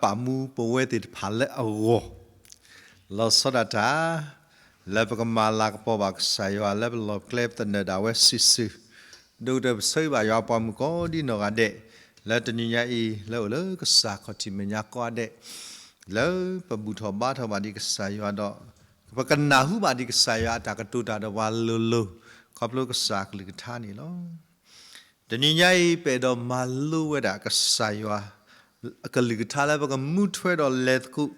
ပာ်မူပဝဲသ့ၣ်တဖၣ်လၢအဂီၢ်, လီၤဆီဒၣ်တၢ် လၢပကမၤလၤကပီၤဘၣ်ကစၢ်ယွၤလၢပလီၢ်ကျဲ ပသနၢၣ်ဒၣ်ဝဲစုာ်စုာ်, ဒိၣ်ကတၢၢ်ပဆၢဂ့ၤဘၣ်ယွၤပှၤမုၣ်ကိးဒံနီၢ်ဂၤဒဲး, လၢတနံၤညါအံၤ လၢအိၣ်လၢကစၢ်ခီၣ်ထံးမဲာ်ညါကိးဂၤဒဲး, လၢပဘူၣ်ထီၣ်ဘါထီၣ်ဘၣ်ဒံးကစၢ်ယွၤဒီး ပကနၢ်ဟူဘၣ်ဒံးကစၢ်ယွၤအတၢ်ကတိၤတၢ်ဒီးပှၤလိၤလိၤ, ခီဖျိကစၢ်အကလုၢ်ကထါန့ၣ်လီၤ. တနံၤညါအံၤ ပအဲၣ်ဒိးမၤလိဝဲဒၣ်ကစၢ်ယွၤ အကလုၢ်ကထါလၢပကမူထွဲဒီးလဲၤသကိး,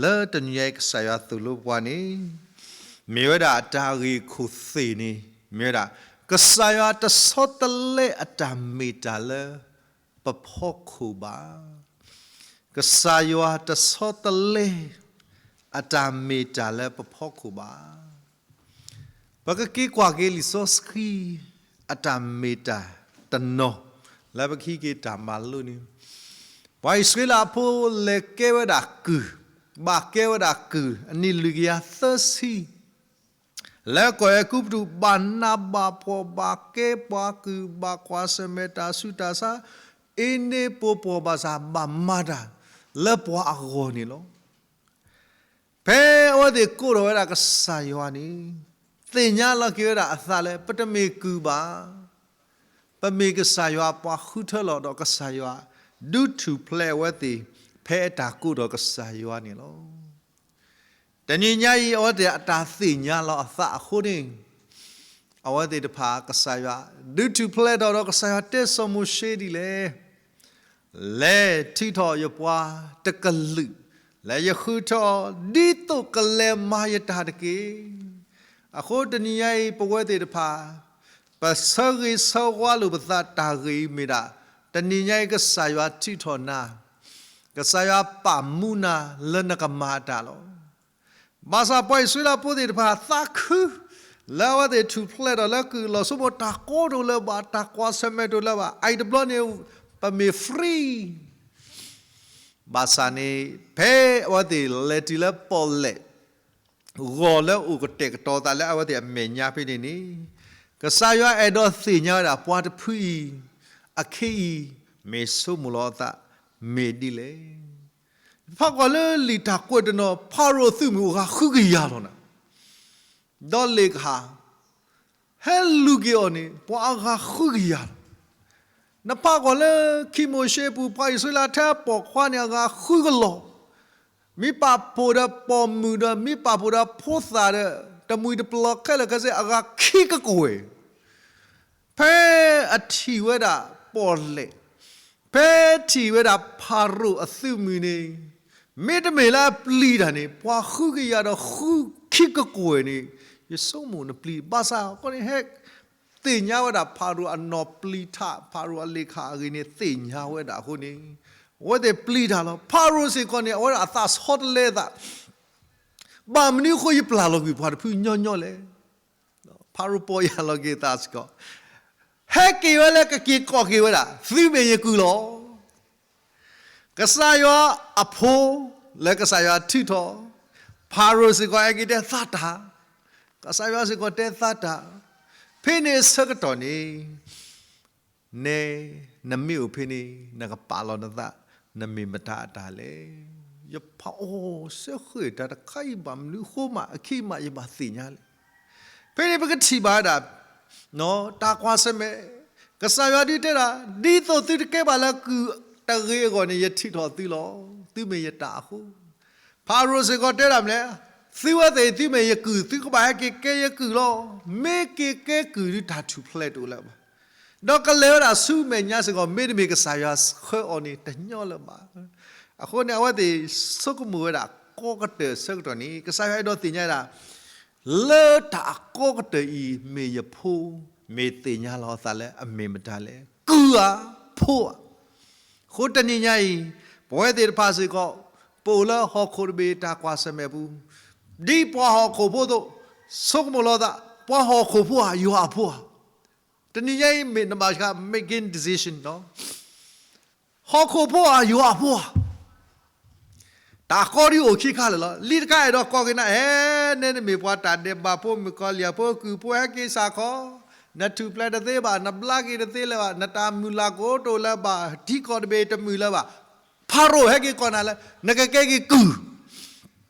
လၢတနံၤညါအံၤကစၢ်ယွၤသိၣ်လိပှၤန့ၣ်, မ့ၢ်ဝဲဒၣ်တၢ်ဂ့ၢ်ခိၣ်သ့ၣ်န့ၣ် မ့ၢ်ဝဲဒၣ် ကစၢ်ယွၤတဆီတလဲအတၢ်မ့ၢ်တၢ်လၢပဖီခိၣ်ဘၣ်. ကစၢ်ယွၤတဆီတလဲ အတၢ်မ့ၢ်တၢ်လၢပဖီခိၣ်ဘၣ်. ပကက့ၤကွၢ်က့ၤလံာ်စီဆှံ အတၢ်မ့ၢ်တၢ်တနီၤ လၢပကဟံးက့ၤတၢ်မၤလိန့ၣ်, ပှၤအံၣ်စရ့လးဖိလဲၤကဲဝဲဒၣ်ကုၢ်, ဘၣ်ကဲဝဲဒၣ်ကုၢ် အနံၣ်လွံၢ်ကယၤသၢဆံ လၢကီၢ်အဲၤကူပတူး ဘၣ်နးဘၣ်ဖှီၣ် ဘၣ်ကဲပှၤကုၢ် ဘၣ်ကွၢ်ဆၢၣ်မဲာ်တၢ်ဆူးတၢ်ဆါ, အ့န့ပိာ်ပှီၢ်ဘၣ်ဆၣ် ဘၣ်မၤတၢ်လၢပှၤအဂီၢ်န့ၣ်လီၤ. ဖဲအဝဲသ့ၣ်ကိးထီၣ်ဝဲဒၣ်ကစၢ်ယွၤန့ၣ်, သ့ၣ်ညါလီၤက့ၤဝဲဒၣ်အသးလၢ ပတမ့ၢ်ကုၢ်ဘၣ်, ပမ့ၢ်ကစၢ်ယွၤပှၤဃုထၢလီၤဒီးကစၢ်ယွၤ ဒုးထူၣ်ဖျဲးအဝဲသ့ၣ် ဖဲအတၢ်ကိးထီၣ်ကစၢ်ယွၤန့ၣ်လီၤ. တနံၤညါအံၤ အဝဲသ့ၣ်အတၢ်သ့ၣ်ညါလီၤအသးအဃိန့ၣ်, အဝဲသ့ၣ်တဖၣ်ကစၢ်ယွၤ ဒုးထူၣ်ဖျဲးထီၣ်ဒီးကစၢ်ယွၤတဲစီၤမိၤၡ့ဒ်လဲၣ်, လဲၤထုးထီၣ်ယပှၤတကလုာ်, လၢယဃုထၢအီၤ ဒ်သိးကလဲၤမၤယတၢ်တက့ၢ်. အဃိတနံၤညါအံၤ ပဝဲသ့ၣ်တဖၣ် ပဆၢဂ့ၤဆၢဝါလိာ်ပသးတၢ်ဂ့ၢ်အံၤမ့ၢ်ဒၣ်, တနံၤညါအံၤကစၢ်ယွၤထုးထီၣ်နၤ, ကစၢ်ယွၤပာ်မူနၤလၢနကမၤအတၢ်လီၤ. ဘၣ်ဆၣ်ပှၤအံၣ်စရ့လးဖိသ့ၣ်တဖၣ်သးခု, လၢအဝဲသ့ၣ်ထူၣ်ဖျဲးထီၣ်လၢကုၢ်အလီၢ် ဆိကမိၣ်တၢ်ကိးတအိၣ်လၢၤဘၣ်, တၢ်ကွၢ်ဆၢၣ်မဲာ်တအိၣ်လၢၤဘၣ်, အအံၤတဘျီန့ၣ် ပမ့ၢ် free ဘၣ်ဆၣ်န့ၣ် ဖဲအဝဲသ့ၣ်လဲၤတုၤလၢပီၣ်လဲၣ် ဂီၢ်လၢအိၣ်ကတဲာ်ကတီၤသးလၢအဝဲသ့ၣ်အမဲာ်ညါဖဲန့ၣ်န့ၣ်, ကစၢ်ယွၤအဲၣ်ဒိးသ့ၣ်ညါဝဲဒၣ် ပှၤတဖုအံၤ အခ့အံၤ မ့ၢ်ဆိကမိၣ်လီၤအသးမ့ၢ်ဒ်လဲၣ်. ဖးကွၢ်လၢလံာ်တၢ်ကွဲးတနီၤ ဖၤရိၤသုးမုၢ်အိၣ်ဂၤဃုကယၤလီၤနၤ, ဒီးလ့ၣ်ကဟၣ် ဟဲလူၤက့ၤအီၤန့ၣ် ပှၤအဂၤဃုကယၤလီၤ. နဖးကွၢ်လၢခံမိၤၡ့အပူၤ ပှၤအံၣ်စရ့လးထဲပိာ်ခွါန့ၣ်အဂၤဃုကလီၤ, မ့ၢ်ပာ်ဖှိၣ်ဒီးပိာ်မုၣ်ဒီး မ့ၢ်ပာ်ဖှိၣ်ဒီးဖိသၣ်ဒီး တမှံၤတပျီၤခဲလၢာ်ခဲဆ့ အဂၤခံကကွဲၢ် ဖဲအထံၣ်ဝဲဒၣ်ပီၣ်လဲၣ်, ဖဲထံၣ်ဝဲဒၣ်ဖၤရိၤအသုးမုၢ်န့ၣ်, မ့တမ့ၢ်လၢအပျံၤတၢ်န့ၣ် ပှၤဃုကယၤဒီးဃုခံကကွဲၢ်န့ၣ်, ယဆိကမိၣ်နပျံၤ, ဘၣ်ဆၣ်အဃိန့ၣ် ဟဲသ့ၣ်ညါဝဲဒၣ်ဖၤရိၤအနီၢ်ပျံၤထး, ဖၤရိၤအလ့ၣ်ခၣ်အဂ့ၢ်န့ၣ် သ့ၣ်ညါဝဲဒၣ်အဃိန့ၣ်, အဝဲသ့ၣ်ပျံၤတၢ်လီၤ. ဖၤရိၤစ့ၢ်ကီးန့ၣ် အဝဲဒၣ်အသးဆီတလဲအသး ဘၣ်မနုၤအဃိယပျၢ်လီၤကွံာ်ပှၤတဖုညီညီလဲၣ်. ဖၤရိၤပီၢ်ယၢ်လီၤက့ၤအသးစ့ၢ်ကီး, ဟဲက့ၤဝဲလၢကက့ၤကိးက့ၤဝဲဒၣ် သုမ့ၢ်ယကုၢ်လီၤ. ကစၢ်ယွၤအဖိ လၢကစၢ်ယွၤထုးထီၣ်, ဖၤရိၤစ့ၢ်ကီးဟဲက့ၤတဲသးတၢ်, ကစၢ်ယွၤစ့ၢ်ကီးတဲသးတၢ်, ဖဲန့ၣ်အဆၢကတီၢ်န့ၣ် နဲ, နမ့ၢ်အိၣ်ဖဲန့ၣ် နကပာ်လီၤနသး, နမ့ၢ်မတၤအတၢ်လဲၣ်. ယဖးအီၤစ့ၢ်ဃ့ၢ် တၢ်တခါအံၤဘၣ်မနုၤအဃိမး အခံမးယဘၣ်သ့ၣ်ညါလဲၣ်. ဖဲန့ၣ်ပကထံၣ်ဘၣ်ဝဲဒၣ် တၢ်ကွၢ်ဆၢၣ်မဲာ်, ကစၢ်ယွၤဒုးတဲဒၣ် ဒ်သိးသုတကဲဘၣ်လၢကုၢ်တဂ့ၤအဂီၢ်န့ၣ် ယထုးထီၣ်သုလီၤ. သုမ့ၢ်ယတၢ်အဃိ, ဖၤရိၤစ့ၢ်ကီးတဲဒၣ်မနုၤလဲၣ်, သုဝဲသ့ၣ်သုမ့ၢ်ယကုၢ် သုကဘၣ်ဟဲက့ၤကဲယကုၢ်လီၤ. မ့ၢ်က့ၤကဲကုၢ်ဒုးတၢ်ထူၣ်ဖျဲးတအိၣ်လၢၤဘၣ်. ဒီးကလဲၤဝဲဒၣ်ဆူမဲာ်ညါစ့ၢ်ကီး မ့တမ့ၢ်ကစၢ်ယွၤဆှၢအီၤန့ၣ် တညီလၢၤဘၣ်. အဃိန့ၣ် အဝဲသ့ၣ်ဆိကမိၣ်ဝဲဒၣ်ကိးကတၢၢ်အဆၢကတီၢ်န့ၣ် ကစၢ်ယွၤအဲၣ်ဒိးသ့ၣ်ညါဝဲဒၣ် လၢတၢ်အကိးကတၢၢ်အံၤ မ့ၢ်ယဖိ, မ့ၢ်သ့ၣ်ညါလီၤအသးလၢအမ့ၢ်မတၤလဲၣ်, ကုၢ်ဧါ, ဖိဧါ. အဃိတနံၤညါအံၤ ပဝဲသ့ၣ်တဖၣ်စ့ၢ်ကီး ပအိၣ်လၢဟီၣ်ခိၣ်တဘ့ၣ်တၢ်ကွၢ်ဆၢၣ်မဲာ်ပူၤ, ဒ်ပှၤဟီၣ်ခိၣ်ဖိအသိး ဆိကမိၣ်လီၤသး, ပှၤဟီၣ်ခိၣ်ဖိဧါ, ယွၤအဖိဧါ. တနံၤညါအံၤ မ့ၢ်နဘၣ်ဆှး making decision လီၤ. ဟီၣ်ခိၣ်ဖိဧါ, ယွၤအဖိဧါ. တၢ်ကီဒုးအိၣ်ခံခါလၢာ်လီၤ. လံာ်တခါအဲၣ်ဒိးကိးက့ၤနၤ, အဲ, နဲနမ့ၢ်ပှၤတၢ်ဒဲးဘးဖိ, မုၣ်ကီၤလံၢ်ဖိ, ကုၢ်ဖိ, ဟဲက့ၤစၢ်ခီ, နထူၣ်ဖျဲးတသ့ဘၣ်, နဘျါက့ၤတသ့လၢၤဘၣ်, နတၢ်မုၢ်လၢ်ကအိၣ်တအိၣ်လၢၤဘၣ်, ထံကီၢ်တဘ့ၣ်တမုာ်လၢၤဘၣ်. ဖၤရိၤဟဲက့ၤကိးနၤလၢ နကကဲက့ၤကုၢ်,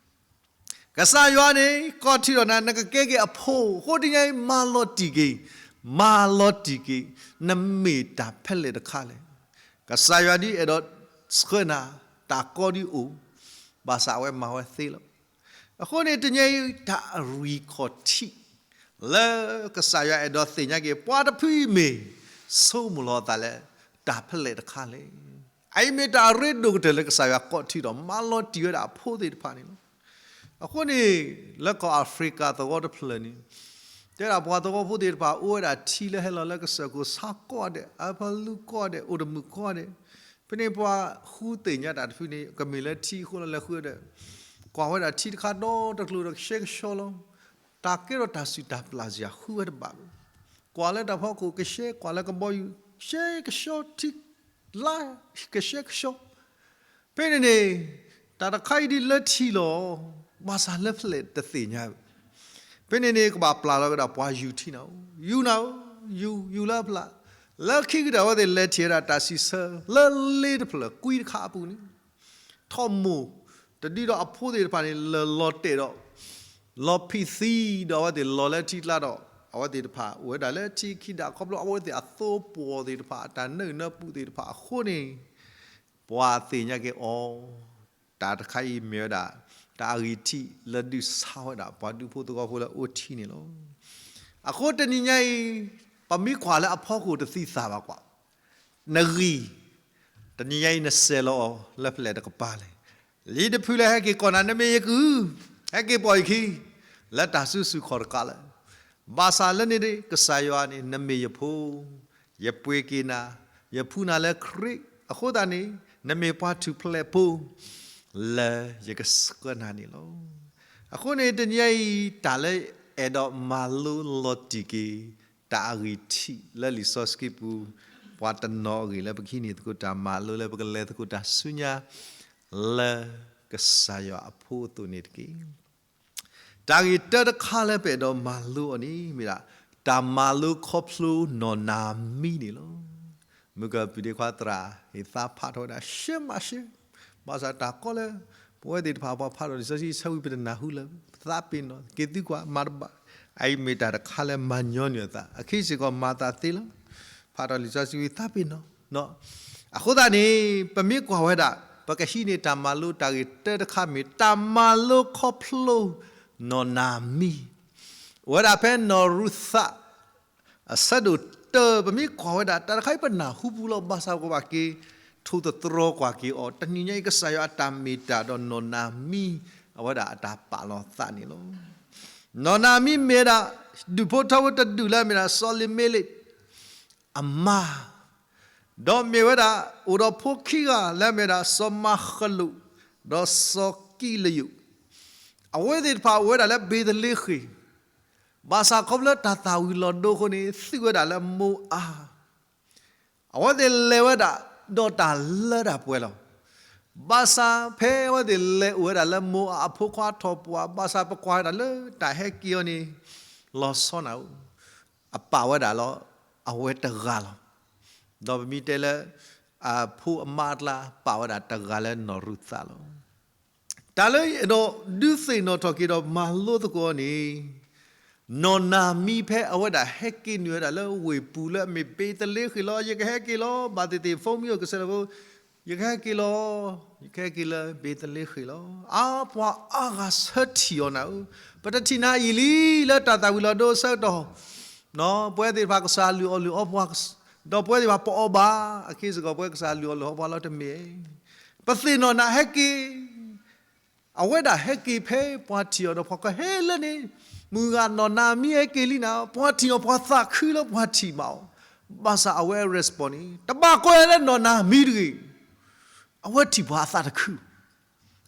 ကစၢ်ယွၤန့ၣ် ကိးထံၣ်ဒီးနၤ နကကဲက့ၤအဖိ, အဃိတနံၤအံၤ မၤလီၤတံၢ်က့ၤ, မၤလီၤတံၢ်က့ၤ, နမ့ၢ်တၢ်ဖဲလဲၣ်တခါလဲၣ်. ကစၢ်ယွၤဒ်အဲၣ်ဒိးဆှၢနၤ, တၢ်ကီဒ်အိၣ်, ဘၣ်ဆၣ်အဝဲမၤဝဲသ့လီၤ. အဃိန့ၣ် တနံၤအံၤ တၢ်အရံၣ်ခီၣ်ထံး လၢကစၢ်ယွၤအဲၣ်ဒိးသ့ၣ်ညါက့ၤ ပှၤတဖုအံၤမ့ၢ် ဆိကမိၣ်လီၤအသးလၢ တၢ်ဖဲလဲၣ်တခါလဲၣ်. အအံၤမ့ၢ်တၢ်အရ့ဒိၣ်ကတၢၢ်လၢကစၢ်ယွၤကိးထံၣ်ဒီး မၤလီၤတံၢ်ဝဲဒၣ်အဖိသ့ၣ်တဖၣ်န့ၣ်လီၤ. အဃိန့ၣ် လၢကီၢ်အၤဖရံကၤသဝီတဖျၢၣ်န့ၣ် တဲဒၣ်ပှၤသဝီဖိသ့ၣ်တဖၣ် အိၣ်ဝဲဒၣ်ထံလၢဟဲလီၤလၢကစၢၢ်ခိၣ်ဆါကိးဂၤဒဲး, အဖလူကိးဂၤဒဲး, အိၣ်တမုာ်ကိးဂၤဒဲး, ဖဲန့ၣ်ပှၤဃုသ့ၣ်ညါတၢ်တဖုန့ၣ် ကမ့ၢ်လၢထံအဃိလီၤ လဲၤဃုဒီး ကွၢ်ဝဲဒၣ်ထံတခါဒီတကျိၤဒီးကဆှဲကဆှီလီၤ. တၢ်ကဲထီၣ်တၢ်စုၣ်တၢ်ပျၢ်စ့ၢ် ဃုဝဲတဘၣ်ဘၣ်. ကွၢ်လၢတၢ်ဖီခိၣ်ကဆှဲ, ကွၢ်လၢကဘီယူၤ ကဆှဲကဆှီ, ထံလါကဆှဲကဆှီ. ဖဲန့ၣ်န့ၣ် တၢ်တခါအံၤဒ်လၢထံလီၤ, ဘၣ်ဆၣ်လၢဖဲလဲၣ်တသ့ၣ်ညါဘၣ်. ဖဲန့ၣ်န့ၣ် ကဘၣ်ပျၢ်လီၤကဒီးပှၤယူၤထံနၤဧိၤ, ယူၤနၤဧိၤ, ယူၤ, ယူၤလၢအဖျၢၣ်, လၢခံကတၢၢ်အဝဲသ့ၣ်လဲၤထံၣ်ဝဲဒၣ်တၢ်စံးဆၢ လၢလ့တဖျၢၣ်ကွံတခါအပူၤန့ၣ် ထီၣ်မိၢ်တဒုဒီးအဖိသ့ၣ်တဖၣ်န့ၣ် လဲၤလီၤတဲာ်ဒီး လီၤဖံးသံဒီးအဝဲသ့ၣ်လီၤလၢထံကျါဒီး အဝဲသ့ၣ်တဖၣ်အိၣ်ဝဲဒၣ်လၢထံခံဒၣ်ခီဖျိအဝဲသ့ၣ်အသိပှီၢ်သ့ၣ်တဖၣ် အတၢ်နၢနၢပူၤသ့ၣ်တဖၣ်အဃိန့ၣ် ပှၤသ့ၣ်ညါက့ၤအီၤ, တၢ်တခါအံၤမ့ၢ်ဝဲဒၣ် တၢ်အဂံၢ်ထံးလၢဒုးဆါဝဲဒၣ်ပှၤဒူဖိသဝီဖိလၢအိၣ်ထံန့ၣ်လီၤ. အဃိတနံၤညါအံၤ ပမ့ၢ်ကွၢ်လၢအဖီခိၣ်တသံသးဘၣ်ကွၢ် နဂံၢ်, တနံၤညါအံၤနစဲးလီၤအီၤလၢဖဲလဲၣ်တကပၤလဲၣ်. လံာ်တဖုလၢဟဲက့ၤကိးနၤ နမ့ၢ်ယကုၢ်, ဟဲက့ၤပိာ်ယခံ လၢတၢ်စုဆူၣ်ခီၣ်တကးလၢၤ. ဘၣ်ဆၣ်လၢန့ၣ် ကစၢ်ယွၤန့ၣ် နမ့ၢ်ယဖိ, ယပှ့ၤက့ၤနၤ, ယဖှူနၤလၢခရံာ်အဃိသတးန့ၣ် နမ့ၢ်ပှၤထူၣ်ဖျဲးဖိ လၢယကဆှၢနၤန့ၣ်လီၤ. အဃိန့ၣ် တနံၤညါအံၤ တၢ်လၢအဲၣ်ဒိးမၤလိလီၤတံၢ်က့ၤ တၢ်အဂံၢ်ထံးလၢလံာ်စီဆှံပူၤ ပှၤတနီၤအဂ့ၢ်လၢပကဟံးန့ၢ်သကိးတၢ်မၤလိလၢပကလဲၤသကိးတၢ်ဆူညါ လၢကစၢ်ယွၤအဖိအသိးန့ၣ်တက့ၢ်. တၢ်ဂ့ၢ်တၢတခါလၢပအဲၣ်ဒိးမၤလိအီၤန့ၣ် မ့ၢ်ဒၣ် တၢ်မၤလိခီဖျိနီၢ်နၤမံန့ၣ်လီၤ. မုၢ်ကပူၤဒ့ခွါသရၣ် ဟ့ၣ်သါဖးထီၣ်ဝဲဒၣ် ရှဲမးရှဲ, ဘၣ်ဆၣ်တၢ်ကီလၢ ပဝဲသ့ၣ်တဖၣ်ပှၤဖးထီၣ်လံာ်စီဆှံဆၢဝံၤ ပတနၢ်ဟူလၢၤ, ပသးပ့ၤနီၣ် က့ၤသုကွၢ်မၤတဘၣ်, အအံၤမ့ၢ်တၢ်တခါလၢမၤညီနုၢ်အသး, အခံစ့ၢ်ကီး မၤသးသ့လီၤ. ဖးထီၣ်လံာ်စီဆှံဝံၤ သးပ့ၤနီၣ်, အဃိသတးန့ၣ် ပမ့ၢ်ကွၢ်ဝဲဒၣ် ပကဟံးန့ၢ်တၢ်မၤလိတၢ်ဂ့ၢ်တၢတခါမ့ၢ် တၢ်မၤလိခီဖျိ နီၢ်နၤမံ, အိၣ်ဝဲဒၣ်ဖဲနီၢ်ရူၤသး အဆၢဒိၣ်တၢ ပမ့ၢ်ကွၢ်ဝဲဒၣ် တၢ်တခါအံၤပနၢ်ဟူပူၤလီၤ, ဘၣ်ဆၣ်ပကဘၣ်က့ၤ ထိၣ်သတြီၤကွၢ်က့ၤအီၤ, တနံၤညါအံၤ ကစၢ်ယွၤအတၢ်မ့ၢ်တၢ်ဒီးနီၢ်နၤမံ အဝဲဒၣ်အတၢ်ပာ်လီၤသးန့ၣ်လီၤ. နီၢ်နၤမံမ့ၢ်ဝဲဒၣ် ဒူၣ်ဖိထၢဖိတဒူၣ်လၢအမ့ၢ်ဒၣ် စီၤလံမ့လ့း အမါ, ဒီးမ့ၢ်ဝဲဒၣ် အိၣ်ဒီးဖိခံဂၤလၢအမ့ၢ်ဒၣ် စီၤမၤဃလိာ် ဒီးစီၤကံလယိာ်, အဝဲသ့ၣ်တဖၣ်အိၣ်ဝဲဒၣ်လၢဘ့ၤသလ့ဃ့ၣ်, ဘၣ်ဆၣ်ခီဖျိတၢ်သၣ်ဝံၤလီၤဒိအဃိန့ၣ် သုးဝဲဒၣ်လၢမိအါ အဝဲသ့ၣ်လဲၤဝဲဒၣ်ဒီးတၢ်လၢတၢ်ပှဲၤလီၤ. ဘၣ်ဆၣ်ဖဲအဝဲသ့ၣ်လဲၤအိၣ်ဝဲဒၣ်လၢမိအါအဖိခွါထီၣ်ပှၢ်, ဘၣ်ဆၣ်ပကွၢ်ဝဲဒၣ်လၢတၢ်ဟဲက့ၤအီၤန့ၣ် လီၤဆီနၤဧိၤ, အပာ်ဝဲဒၣ်လီၤ အဝဲတဂၤလီၤ. ဒီးပမ့ၢ်တဲလၢ အဖိအမါအကျါ ပာ်ဝဲဒၣ်တဂၤလၢနီၢ်ရူၤသးလီၤ. တၢ်လၢအဲၣ်ဒိးဒုးသ့ၣ်နီၣ်ထီၣ်က့ၤဒီးမၤလိသကိးန့ၣ်, နီၢ်နၤမံဖဲအဝဲဒၣ်ဟဲက့ၤနုာ်ဝဲဒၣ်လၢဝ့ၢ်ပူၤလၢအမ့ၢ်ဘ့ၤသလ့ဃ့ၣ်လီၤ, ယကဟဲက့ၤလီၤ, ဘၣ်သ့ၣ်သ့ၣ် ဖိမုၣ်ဧၢ ကစၢ်လၢဖိ, ယကဟဲက့ၤလီၤ, ယကဟဲက့ၤလၢဘ့ၤသလ့ဃ့ၣ်လီၤ. အါ ပှၤအါဂၤဆၢထံၣ်အီၤနၤဧၢ, ပတထံၣ်နၤအံၤလံ လၢတၢ်သၣ်ဝံၤလီၤဒိအဆၢကတီၢ် ပဝဲသ့ၣ်တဖၣ်ကစၢ်လုၢ်အီၣ်လုၢ်အီပှၤ, ဒီးပဝဲသ့ၣ်တဖၣ်ပအီၣ်ဘၣ်, အခံစ့ၢ်ကီးပဝဲကစၢ်လုၢ်အီၣ်လုၢ်အီပှၤလီၤတမ့ၢ်, ပသ့ၣ်နီၣ်နၤဟဲက့ၤ, အဝဲဒၣ်ဟဲက့ၤဖဲပှၤထံၣ်အီၤဒီးပှၤကဟဲလၢန့ၣ်, မုၢ်ဂၤနီၢ်နၤမံဟဲက့ၤလံနၤ, ပှၤထံၣ်အီၤပှၤသးခုလၢပှၤထံၣ်ဘၣ်အီၤ, ဘၣ်ဆၣ်အဝဲ respond န့ၣ် တဘၣ်ကိးယၤလၢနီၢ်နၤမံတဂ့ၤ, အဝဲထံၣ်ပှၤအသးတခု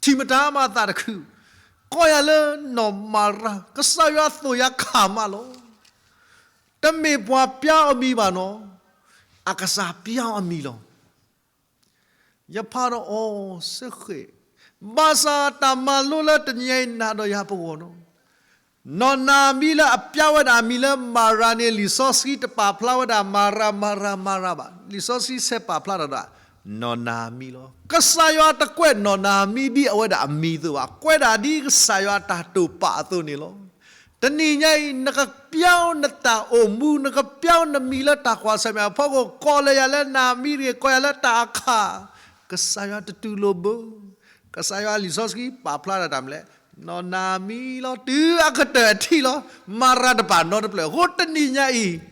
ထံၣ်မတၤမးအသးတခု, ကိးယၤလၢနီၢ်မၤရၤ, ကစၢ်ယွၤသိၣ်ယၤခးမးလီၤ. တမ့ၢ်ပှၤပျါအီၤမံၤဘၣ်နီၤ, အကစၢ်ပျါအီၤအမံၤလီၤ. ယဖးဒီးအီၤစ့ၢ်ကီး, ဘၣ်ဆၣ်တၢ်မၤလိလၢတနံၤအံၤနၤဒီးယၤပဂီၢ်နီၤ, နီၢ်နၤမံလၢအပျါဝဲဒၣ်အမံၤလၢမၤရၤန့ၣ် လံာ်စီဆှံတပာ်ဖျါဝဲဒၣ် မၤရၤ မၤရၤ မၤရၤဘၣ်. လံာ်စီဆှံဆဲးပာ်ဖျါထီၣ်ဒၣ် နီၢ်နၤမံလီၤ. ကစၢ်ယွၤတကွဲးနီၢ်နၤမံဒ်အဝဲဒၣ်အမံၤအသိးဘၣ်, ကွဲးဒၣ်ဒ်ကစၢ်ယွၤအတၢ်တိာ်ပာ်အသိးန့ၣ်လီၤ. တနံၤညါအံၤ နကပျီနတၢ်အိၣ်မူ, နကပျီနမံၤလၢတၢ်ကွၢ်ဆၢၣ်မဲာ်အဖီခိၣ်, ကိးလၢယၤလၢနၤမံတဂ့ၤ, ကိးယၤလၢတၢ်အခၣ်, ကစၢ်ယွၤတတူၢ်လိာ်ဘၣ်. ကစၢ်ယွၤလံာ်စီဆှံပာ်ဖျါတၢ်တၢ်မနုၤလဲၣ်, နီၢ်နၤမံလီၤ. တုၤအကတၢၢ်အထံၣ်လီၤ, မၤရၤတဘၣ်နီတဖျၢၣ်. အဃိတနံၤညါအံၤ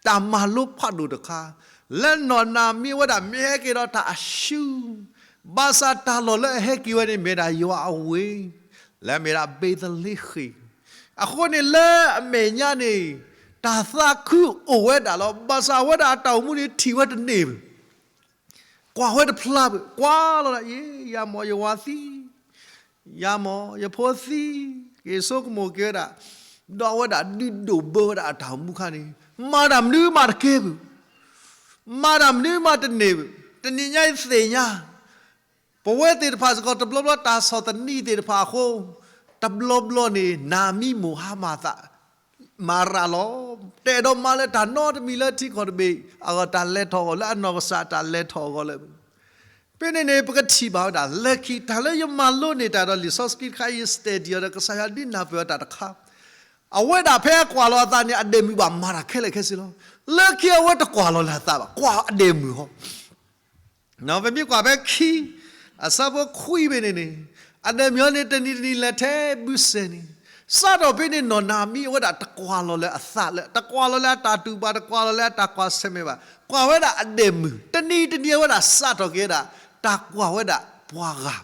တၢ်မၤလိဖးဒိၣ်တခါ လၢနီၢ်နၤမံအဝဲဒၣ်မ့ၢ်ဟဲက့ၤဒီးတၢ်အရှုံး, ဘၣ်ဆၣ်တၢ်လီၢ်လၢအဟဲက့ၤဝဲန့ၣ် မ့ၢ်ဒၣ်ယွၤအဝ့ၢ်, လၢအမ့ၢ်ဒၣ်ဘ့းသလ့ဃ့ၣ်. အဃိန့ၣ်လၢအမဲာ်ညါန့ၣ် တၢ်သးခုအိၣ်ဝဲဒၣ်လီၤ. ဘၣ်ဆၣ်အဝဲဒၣ်အတၢ်အိၣ်မူန့ၣ်ထံၣ်ဝဲတန့ၢ်ဘၣ်. ကွၢ်ဝဲတဖျါဘၣ်, ကွၢ်လီၤဒၣ်, ယၤမ့ၢ်ယဝၤသံ, ယၤမ့ၢ်ယဖိသံ, က့ၤဆိကမိၣ်က့ၤဝဲဒၣ်, ဒီးအဝဲဒၣ်ဒုးဒိၣ်ဘၢဝဲဒၣ်အတၢ်အိၣ်မူခါန့ၣ်, မၤတၢ်မနုၤမးတကဲဘၣ်, မၤတၢ်မနုၤမးတန့ၢ်ဘၣ်. တနံၤညါအံၤသ့ၣ်ညါ ပဝဲသ့ၣ်တဖၣ်စ့ၢ်ကီး တဘျီဘျီတၢ်ဆီၣ်သနံးသ့ၣ်တဖၣ်အဃိ, တဘျီဘျီန့ၣ် နၤမံမိၢ်ဟါမၢ်သး မၤရၤလီၤ. တအဲၣ်ဒိးမၤလၢတၢ်နီတမံၤလၢထံကီၢ်တဘ့ၣ်အဂီၢ် တၢ်လဲၤထီၣ်အဂီၢ် လၢအနီၢ်ကစၢ်တၢ်လဲၤထီၣ်အဂီၢ်လၢ ဖဲန့ၣ်န့ၣ် ပကထံၣ်ဘၣ်ဝဲဒၣ် လၢခံတၢ်လၢယမၤလိန့ၢ်တၢ်ဒီးလံာ်စီဆှံတခါအံၤ study အီၤဒီး ကစၢ်ယွၤဒုးနၢ်ပၢၢ်အီၤတၢ်တခါ, အဝဲဒၣ်ဖဲအကွၢ်လီၤအသးန့ၣ် အဒဲးမုၣ်ဘၣ်မၤတၢ်ခဲလၢာ်ခဲဆ့လီၤ. လၢခံအဝဲတကွၢ်လီၤလၢအသးဘၣ်, ကွၢ်အဒဲးမုၣ်ဟီ ပမ့ၢ်ကွၢ်ဖဲခံ အဆၢဖိခွံဖဲန့ၣ်န့ၣ်, အဒဲးမုၣ်ဟီန့ၣ် တနံၤတနံၤလဲၤထဲဘုစဲန့ၣ်, စးထီၣ်ဖဲန့ၣ် နီၢ်နၤမံအဝဲဒၣ်တကွၢ်လီၤလၢအသးလၢ တကွၢ်လီၤလၢအတၢ်တူၢ်ဘၣ်, တကွၢ်လီၤလၢအတၢ်ကွၢ်ဆၢၣ်မဲာ်ဘၣ်, ကွၢ်ဝဲဒၣ်အဒဲးမုၣ်, တနံၤတနံၤအဝဲဒၣ်စးထီၣ်က့ၤဝဲဒၣ် တၢ်ကွၢ်ဝဲဒၣ်ပှၤဂၤ,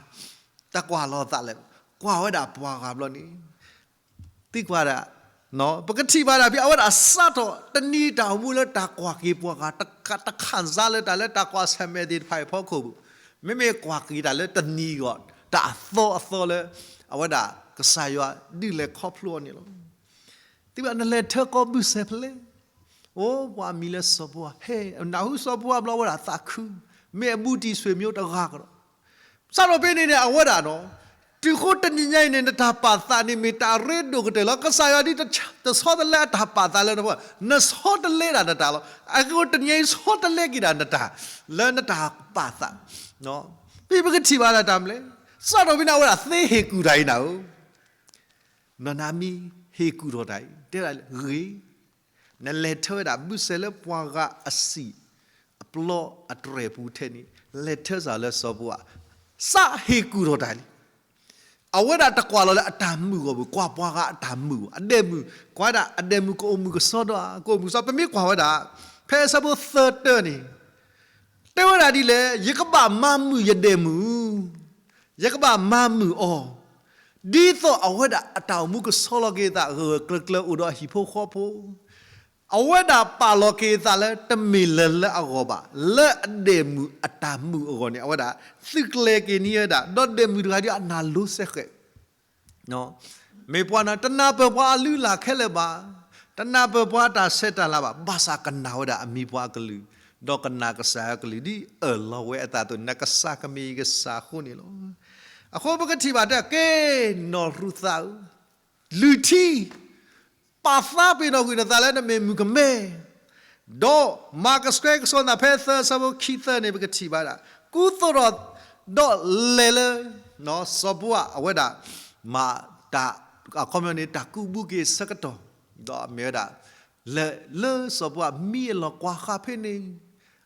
တကွၢ်လီၤအသးလၢၤ, ကွၢ်ဝဲဒၣ်ပှၤဂၤဘျီန့ၣ် သံကွၢ်ဒၣ်, ပကထံၣ်ဘၣ်ဒၣ်ဖဲအဝဲဒၣ်စးထီၣ်တနံၤတၢ်အိၣ်မူလၢတၢ်ကွၢ်က့ၤပှၤဂၤ, တ တခးစါလၢတၢ်လၢတၢ်ကွၢ်ဆၢၣ်မဲာ်သ့ၣ်တဖၣ်အံၤအဖီခိၣ်ဘၣ်, မ့မ့ၢ်ကွၢ်က့ၤတၢ်လၢတနံၤအဂီၢ် တၢ်အသီအသီလၢ အဝဲဒၣ်ကစၢ်ယွၤဒုးလဲၤခီဖျိအီၤန့ၣ်လီၤ. သံကွၢ်နလဲၤထၢကီၢ်ဘုစဲဖဲလဲၣ်, အိၣ်ပှၤမံၤလၢစီၤပၤဟဲ, နၢ်ဟူစီၤပၤဘျီဝဲဒၣ်သးခု, မ့ၢ်အဘူးတံၢ်ဆွေမျိုးတဂၤကဒီး စးထီၣ်ဖဲန့ၣ်န့ၣ် အဝဲဒၣ်ဒီး တုၤဃီတနံၤညါအံၤန့ၣ် နတၢ်ပာ်သးန့ၣ်မ့ၢ်တၢ်ရ့ဒိၣ်ကတၢၢ်လီၤ. ကစၢ်ယွၤဒ်တဆီတလဲအတၢ်ပာ်သးလၢနဖိ, နဆီတလဲဒၣ်နတၢ်လီၤ. အဃိတနံၤညါအံၤဆီတလဲက့ၤဒၣ်နတၢ် လၢနတၢ်ပာ်သး, ဖဲပကထံၣ်ဘၣ်ဒၣ်တၢ်မနုၤလဲၣ်, စးထီၣ်ဖဲန့ၣ် အဝဲဒၣ်သ့ဟ့ၣ်ကူၣ်တၢ်အံၤနၤဧၢ နီၢ်နၤမံဟ့ၣ်ကူၣ်ထီၣ်တၢ်အံၤ တဲဒၣ်ဂ့ၤ, နလဲၤထၢဝဲဒၣ်ဘုစဲလၢပှၤဂၤအစံာ်အပျီအတြဲၤပူၤထဲန့ၣ် လဲၤထၢစ့ၢ်လၢစီၤပၤ, စးဟ့ၣ်ကူၣ်ထီၣ်တၢ်လံ. အဝဲဒၣ်တကွၢ်လီၤလၢအတၢ်မုာ်အဂီၢ်ဘၣ်, ကွၢ်ပှၤဂၤအတၢ်မုာ်အဂီၢ်, အဒဲးမုၣ်, ကွၢ်ဒၣ်အဒဲးမုၣ်ကအိၣ်မုာ်ကစီဒီဧါ, ကအိၣ်မုာ်ကစီ, ပမ့ၢ်ကွၢ်ဝဲဒၣ် ဖဲအဆၢဖိသၢတၢန့ၣ် တဲဝဲဒၣ်ဒ်လဲၣ်, ယကဘၣ်မၤမုာ်ယဒဲးမုၣ်, ယကဘၣ်မၤမုာ်အီၤ, ဒ်သိးအဝဲဒၣ်အတၢ်အိၣ်မူကဆီလီၤက့ၤအသးဂၢၢ်ဂၢၢ်ကျၢၤကျၢၤ အိၣ်ဒီးအဟံၣ်ဖိဃီဖိ, အဝဲဒၣ်ပာ်လီၤက့ၤအသးလၢတမ့ၢ်လၢၤလၢအဂီၢ်ဘၣ်, လၢအဒဲးမုၣ်အတၢ်မုာ်အဂီၢ်န့ၣ် အဝဲဒၣ်သုးကျဲၤက့ၤန့ၢ်ဝဲဒၣ်, ဒီးဒဲးမုၣ်တဂၤဒ်အနၢ်လိၤစဲဃဲး မ့ၢ်ပှၤတနၢ်ပၢၢ်ပှၤအလုၢ်အလၢ်ခဲလၢာ်ဘၣ်, တနၢ်ပၢၢ်ပှၤအတၢ်ဆဲးတၢ်လၤဘၣ်, ဘၣ်ဆၣ်ကနၣ်ဝဲဒၣ်အမံၤပှၤအကလုၢ်, ဒီးကနၣ်ကစၢ်ယွၤအကလုၢ်ဒ်အၢၣ်လီၤဝဲအသးအသိး, နကစၢ်ကမ့ၢ်ယကစၢ်အဃိန့ၣ်လီၤ. အဃိပကထံၣ်ဘၣ်တဲ က့ၤနီၢ်ရူၤသးဧၢ, လုၢ်ထံ ပာ်သးပ့ၤနီၣ်ကွံာ်နသးလၢနမ့ၢ်မုၣ်ကမဲ, ဒီးမၤကဆှဲကဆှီနသး ဖဲသၢဆၢဖိခံသၢန့ၣ် ပကထံၣ်ဘၣ်ဒၣ် ကူသိးထီၣ်ဒီးလဲၤလၢ စီၤပၤအဝဲဒၣ် မၤတၢ် အခီပညီန့ၣ် တၢ်ကူးဘုက့ၤဆၢကတီၢ်, ဒီးမ့ၢ်ဝဲဒၣ် လဲၤလၢစီၤပၤမံအလီၢ်ကွၢ်ဃာ်ဖဲန့ၣ်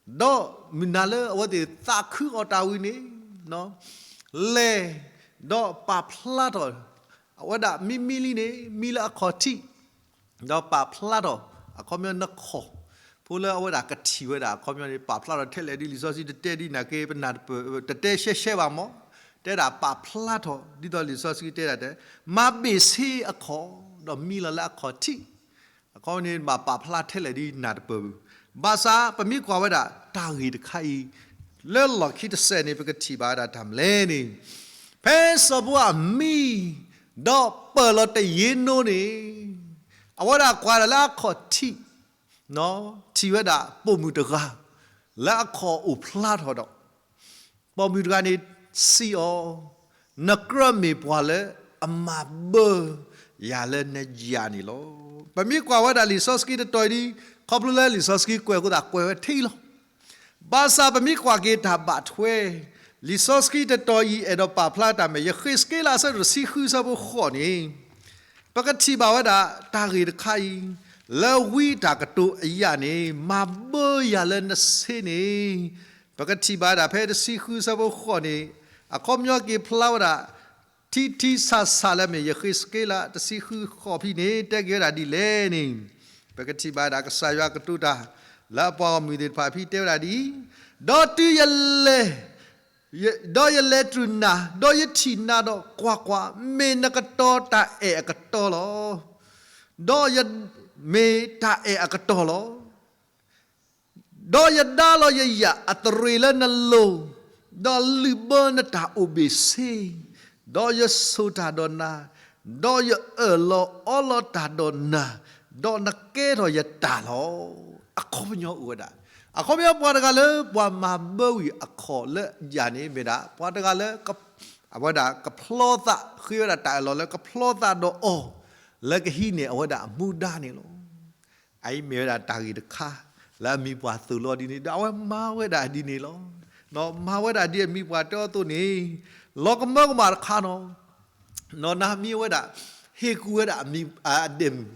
ဒီးမုၢ်နၤလၢအဝဲသ့ၣ်သးခုအီၤတၢ်ဝံၤန့ၣ် လဲၤ ဒီးပာ်ဖျါထီၣ် အဝဲဒၣ်မံမံလံန့ၣ် မံလၢအခီၣ်ထံး, ဒီးပာ်ဖျါထီၣ် အခီပညီနခီၣ် ဖိလၢအဝဲဒၣ်ကထံၣ်ဝဲဒၣ် အခီပညီန့ၣ် ပာ်ဖျါထီၣ်ထဲလဲၣ်ဒ်လံာ်စီဆှံတတဲဒ်နၤက့ ပနၢ်တပၢၢ် တတဲရှဲရှဲဘၣ်မး, တဲဒၣ်ပာ်ဖျါထီၣ် ဒ်သိးလံာ်စီဆှံတဲဒၣ်တဲ မၤဘ့ၣ်ဆ့အခီၣ် ဒီးမံလီၤလၢအခီၣ်ထံး အခီပညီန့ၣ် ဘၣ်ပာ်ဖျါထဲလဲၣ်ဒ်နၢ်တပၢၢ်ဘၣ်. ဘၣ်ဆၣ်ပမ့ၢ်ကွၢ်ဝဲဒၣ်တၢ်ဂ့ၢ်တခါအံၤ လၢလီၢ်ခံတစဲးန့ၣ် ပကထံၣ်ဘၣ်ဝဲဒၣ်တၢ်မနုၤလဲၣ်န့ၣ်, ဖဲစီၤပၤအမံ ဒီးပၢၢ်လီၤတယ့နိန့ၣ်, အဝဲဒၣ်ကွၢ်ဒၣ်လၢအခီၣ်ထံး ထံၣ်ဝဲဒၣ်ပိာ်မုၣ်တဂၤ လၢအခီၣ်အိၣ်ဖျါထီၣ်ဒီး ပိာ်မုၣ်တဂၤန့ၣ်စံးအီၤ, နကြၢးမ့ၢ်ပှၤလၢအမၤဘၢယၤလၢနယၤန့ၣ်လီၤ. ပမ့ၢ်ကွၢ်ဝဲဒၣ်လံာ်စီဆှံတတီၤအံၤဒ် ခီဖျိလၢလံာ်စီဆှံကွဲးအဃိသတးကွဲးဝဲထဲအံၤလီၤ. ဘၣ်ဆၣ်ပမ့ၢ်ကွၢ်က့ၤတၢ်ဘၣ်ထွဲ, လံာ်စီဆှံတတီၤအံၤအဲၣ်ဒိးပာ်ဖျါတၢ်မ့ၢ် ယဃ့းစက့လးအဆၢဒိၣ်တဆံဃုအဆၢဖိဃိးန့ၣ်, ပကထံၣ်ဘၣ်ဝဲဒၣ်တၢ်ဂ့ၢ်တခါအံၤ, လၢဝံအတၢ်ကတိၤအယၣ်န့ၣ် မၤဘၢယၤလၢနဆ့န့ၣ်, ပကထံၣ်ဘၣ်ဒၣ်ဖဲတဆံဃုအဆၢဖိဃိးန့ၣ်, အခီပညီက့ၤဖျါဝဲဒၣ် ထံထံဆးဆးလၢမ့ၢ် ယဃ့းစက့လးတဆံဃုဃိးဖဲန့ၣ် တဲက့ၤဝဲဒၣ်ဒ်လဲၣ်န့ၣ်, ပကထံၣ်ဘၣ်ဒၣ်ကစၢ်ယွၤကတိၤတၢ် လၢအပှၤဂီၢ်မုၢ်သ့ၣ်တဖၣ်ဖဲတဲဝဲဒၣ်ဒ်အံၤ, ဒီးတုၤယလဲၤ, ဒီးယလဲၤတုၤနၤ, ဒီးယထံၣ်နၤဒီးကွၢ်ကွၢ်, မ့ၢ်နကတီၤတၢ်အဲၣ်အကတီၤလီၤ. ဒီးယမ့ၢ်တၢ်အဲၣ်အကတီၤလီၤ. ဒီးယဒါလီၤယယၣ်အသရ့ၤလၢနလိၤ, ဒီးလုၢ်ဘၢနတၢ်အိၣ်ဘ့ၣ်ဆ့, ဒီးယဆိၣ်တၢ်ဒီးနၤ, ဒီးယအၢၣ်လီၤအီလီၤတၢ်ဒီးနၤ, ဒီးနကဲထီၣ်ယတၢ်လီၤ. အခီပညီအိၣ်ဝဲဒၣ်, အခီပညီပှၤတဂၤလၢပှၤမၤဘၢဝံၤအခီၣ်လၢယၤန့ၣ်မ့ၢ်ဒၣ် ပှၤတဂၤလၢ အဝဲဒၣ်ကဖျီသး ဃ့ဝဲဒၣ်တၢ်အၢၣ်လီၤလၢကဖျီသးဒီးအီၤ လၢကဟံးန့ၢ်အဝဲဒၣ်အမူဒါန့ၣ်လီၤ. အအံၤမ့ၢ်ဝဲဒၣ်တၢ်ဂ့ၢ်တခါ လၢအမံၤပှၢ်သိၣ်လီၤဒ်န့ၣ် ဒီးအဝဲမၤဝဲဒၣ်ဒ်န့ၣ်လီၤ. မၤဝဲဒၣ်ဒ်အမံၤပှၢ်တဲအီၤအသိးန့ၣ် လီၤကမၢကမၣ်တခါနီၤ နီၢ်နၤမံၤအဝဲဒၣ် ဟ့ၣ်ကူၣ်ဝဲဒၣ်အမံၤအဒဲးမုၣ်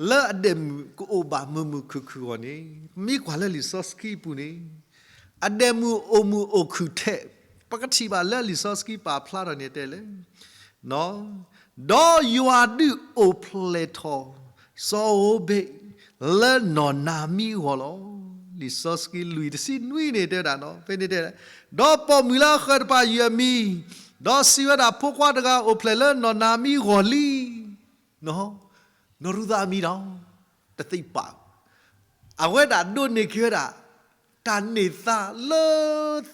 လၢအဒဲးမုၣ်ကအိၣ်ဘၣ်မုာ်မုာ်ခုၣ်ခုၣ်အဂီၢ်န့ၣ် မ့ၢ်ကွၢ်လၢလံာ်စီဆှံအပူၤန့ၣ် အဒဲးမုၣ်အိၣ်မုာ်အိၣ်ခုၣ်ထဲး ပကထံၣ်ဘၣ်လၢလံာ်စီဆှံပာ်ဖျါထီၣ်န့ၣ်တဲလဲၣ် ဒီးယွၤဒုးအိၣ်ဖျဲၣ်ထီၣ် စီၤဧိၤဘ့း လၢနီၢ်နၤမံၤအဂီၢ်လီၤ. လံာ်စီဆှံလွံၢ်တဆံနွံန့ၣ်တဲဝဲဒၣ်နီၤ ဖဲန့ၣ်တဲ ဒီးပိာ်မုၣ်လၢအဃၢၤတဖၣ်ယုၢ်အမံၤ ဒီးစံးဝဲဒၣ် ဖိခွါတဂၤအိၣ်ဖျဲၣ်လၢနီၢ်နၤမံၤအဂီၢ်လံ နီၢ်ရူၤသးအမံၤဒီး တသ့ၣ်ပာ် အဝဲဒၣ်ဒိးန့ၢ်က့ၤဝဲဒၣ် တၢ်န့ၢ်သါလၢ